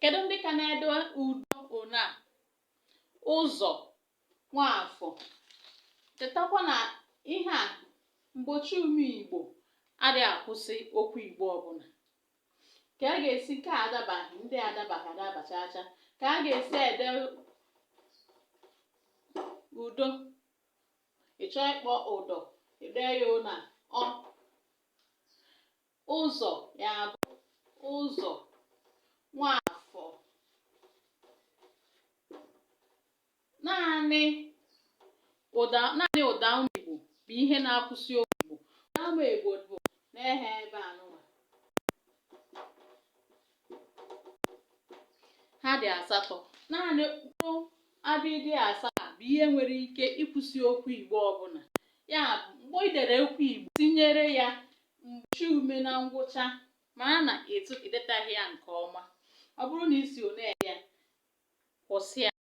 Kedu ndị ka na-ede udo one a? Ụzọ, Nwaafọ. Chetakwa na ihe a mgbochi ume Igbo adịghị akwụsị okwu Igbo ọbụla. Ka a ga-esi nke a adabaghị, ndị adabaghị adaba chaa chaa. Ka a ga-esi ede udo, ị chọọ ịkpọ ụdọ, i dee ya na ọ. Ụzọ ya bụ ụzọ, Nwaafọ. Naanị ụda naanị ụdaume Igbo bụ ihe na-akwụsị okwu Igbo. Ụdaume Igbo bụ n'ehe ebe a nụwa. Ha dị asatọ. Naanị mkpụrụ abịdịị asatọ bụ ihe nwere ike ịkwụsị okwu Igbo ọbụla. Ya bụ, mgbe i dere okwu Igbo tinyere ya mgbochi ume na ngwụcha, mara na i detaghị ya nke ọma. Ọ bụrụ na i si one ya, kwụsị ya.